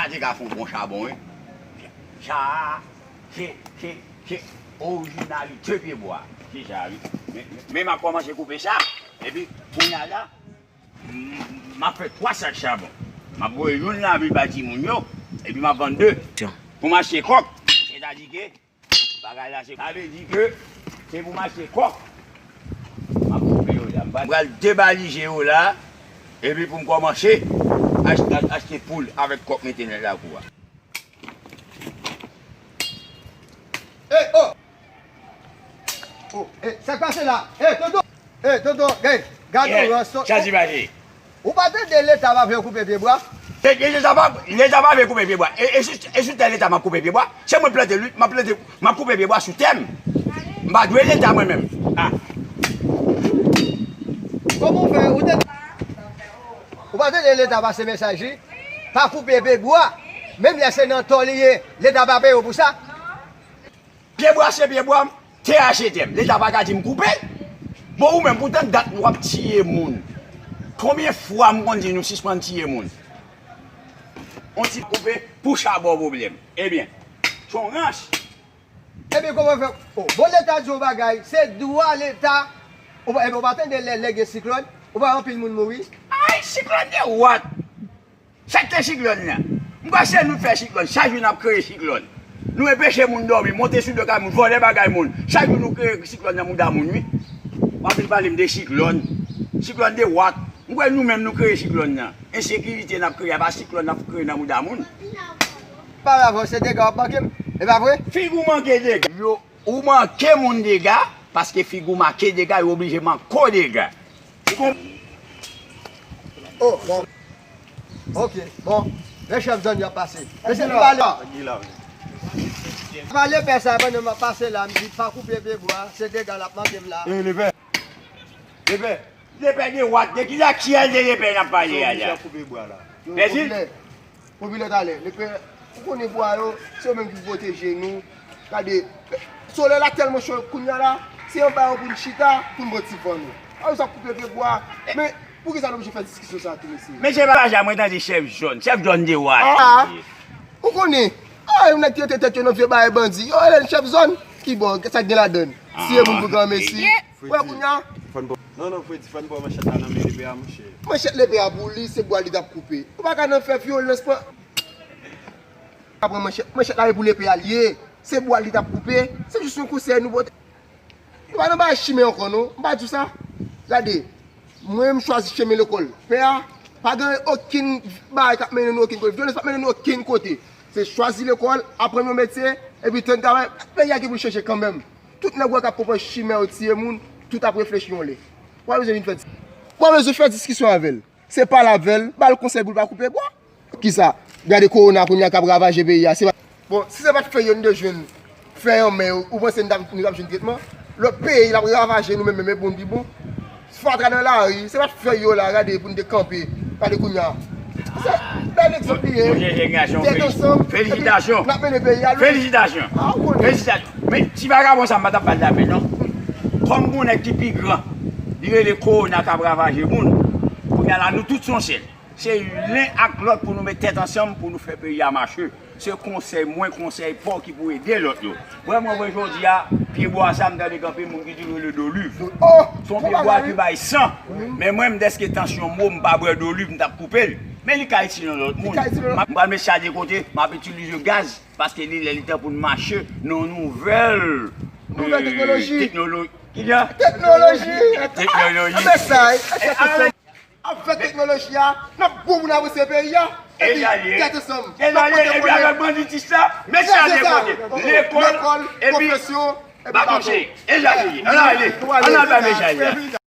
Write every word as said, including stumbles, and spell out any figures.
Sa te ka fè yon bon chabon, wi. Cha a, se, se, se orijinalite pyebwa. Se cha, wi. Men, men, men m ap kòmanse koupe cha. Epi, kounye a la, m, m ap fè twa sak chabon. M ap voye youn lavil bay timoun yo, epi m ap vann de. Pou m achte kòk. Sètadi ke, bagay la, se, sa vle di ke se pou m achte kòk. M ap koupe yo la. M pral, m pral debalije yo la. Epi pou m kòmanse ach-, ach-, achte poul avèk kòk mete nan lakou a. Ey, oh! Oh, ey, sa k pase la? Ey, tonton! Ey, tonton, gade, gade yon rans, tonton. Sa di pase? Ou pa tande Leta pa vle koupe pyebwa? Leta pa, Leta pa vle koupe pyebwa. E, e sou, e sou tè Leta m ap koupe pyebwa. Se mwen plante lit, m ap plante, m ap koupe pyebwa sou tè m. M pa dwe Leta mwen menm. Ah. Kòman w fè? Ou te, ou pa tande Leta pase mesaj li? Pa koupe pyebwa. Menm lè se nan tò li ye, Leta pa peye w pou sa. Pyebwa se pyebwa m, tè a se tè m. Leta pa ka di m koupe l. Bon, ou menm, pou tann dat w ap tiye moun. Konbyen fwa m konn di nou sispann tiye moun? On ti koupe pou chabon pwoblèm. Ebyen, se yon rans. Ebyen, kòman fè? Oh, bon, Leta di yon bagay, se dwa Leta. Ou pa, ebyen, ou pa tande lè, lè gen siklòn, ou pa anpil moun mouri? Ay, siklòn de wat! Sa k te siklòn nan? M kwè se nou k fè siklòn. Chak jou n ap kreye siklòn. Nou enpeche moun dòmi, monte sou do kay moun, vòlè bagay moun. Chak jou nou kreye siklòn nan mouda moun, wi. W ap vin pale m de siklòn. Siklòn de wat. M kwè nou menm nou kreye siklòn nan. Ensekirite n ap kreye, a pa siklòn n ap kreye nan mouda moun. Paravò, se dega w ap manke m. E pa vre? Figi w manke dega. Yo, ou manke moun dega, paske figi w make dega, yo oblije manke w dega. Ou konprann? Oh, bon. Ok, bon. Lè chèf zòn yo ap pase. Mesye, m pale. Pale pè sa, pandan m ap pase la, m di pa koupe pye bwa, se dega l ap manke m la. E, lepè. Lepè. Lepè de wat, de ki lakyèl de lepè n ap pale a la? Pèdi? Popilè talè. Lepè, ou konnen bwa yo, se yo menm ki pwoteje nou. Gade, solèy la tèlman cho kounye a la, se anba yo pou n chita, pou n pran ti van nou. A, yo sa koupe pye bwa. Men, poukisa nou oblije fè diskisyon sa a tou, mesye? Mesye, pa ja, mwen tande chèf zòn. Chèf zòn de wat. Ah, ou konnen. Ah, yon nèg ki rete tèt yo nan vye bagay bandi. Yo rele l chèf zòn. Ki bò, sa gen ladann? Tiye moun pou granmesi. Wè kounye a. Non, non, Fredi, fò n pran manchèt la nan men lepè a, monchè. Manchèt lepè a pou li, se bwa li t ap koupe. Ou pa ka nan fè vyolans, pran. Pa pran manchèt, manchèt la e pou lepè a l ye. Se bwa li t ap koupe. Se jis yon konsèy nou pote. Nou pa nan bagay chimè ankò, non. M pa di w sa. Gade, mwen, m chwazi chemen lekòl. Pè a, pa gen okenn bagay k ap mennen nou okenn kote. Vyolans p ap mennen nou okenn kote. Se chwazi lekòl, aprann yon metye, epi tann travay. Peyi a gen pou l chanje kanmenm. Tout nèg ou wè k ap konprann chimè yo tiye moun, tout ap reflechi yon lè. Ou pa bezwen vin fè, ou pa bezwen fè diskisyon avè l. Se pale avè l, ba l konsèy pou l pa koupe bwa. Kisa? Gade kowona kounye a k ap ravaje peyi a. Se pa, bon, si se pa t fè yo n te jwenn fè an men yo, ou panse n t ap, nou t ap jwenn tretman? Lòt peyi l ap ravaje nou menm, menm e bon, pi bon. Fatra nan lari, se pa t fè yo la, gade pou n te kanpe. Gade kounye a. Se bèl egzanp li ye. Monchè, jenerasyon, tèt ansanm, felisit-, epi n ap mennen peyi a lwen. Felisitasyon. Ah, ou konnen. Felisitasyon. Men, ti vagabon sa, m pa t ap ba l lapèn, non. Kòm gon nèg ki pi gran, li rele kowona k ap ravaje moun. Kounye a la, nou tout se yon sèl. Se len ak lòt pou nou met tèt ansanm pou nou fè peyi a mache. Se konsèy mwen, konsèy pa w ki pou ede lòt yo. Vrèman vre, jodi a, pye bwa sa, m tande gen anpil moun ki di l rele doliv. Oh, se yon pye bwa ki bay san. Men mwen, m dèske tansyon m wo, m pa bwè doliv, m t ap koupe l. Men li ka itil yon lòt moun. M ap, m pral met sa de kote, m ap itilize gaz, paske li lè li tan pou n mache nan yon nouvèl, nouvèl, euh, teknoloji. Teknolo-, ki jan? Teknoloji. Teknoloji. Anben sa, e, e, e, avèk teknoloji a, n ap bon pou n avanse peyi a. Epi, tèt ansanm. N ap pote konnen. Epi avèk banditis la, met sa de kote. Lekòl, epi pwofesyon, epi baton. Baton cheri. E sa li ye. Ann ale. Ann al bay mesaj la.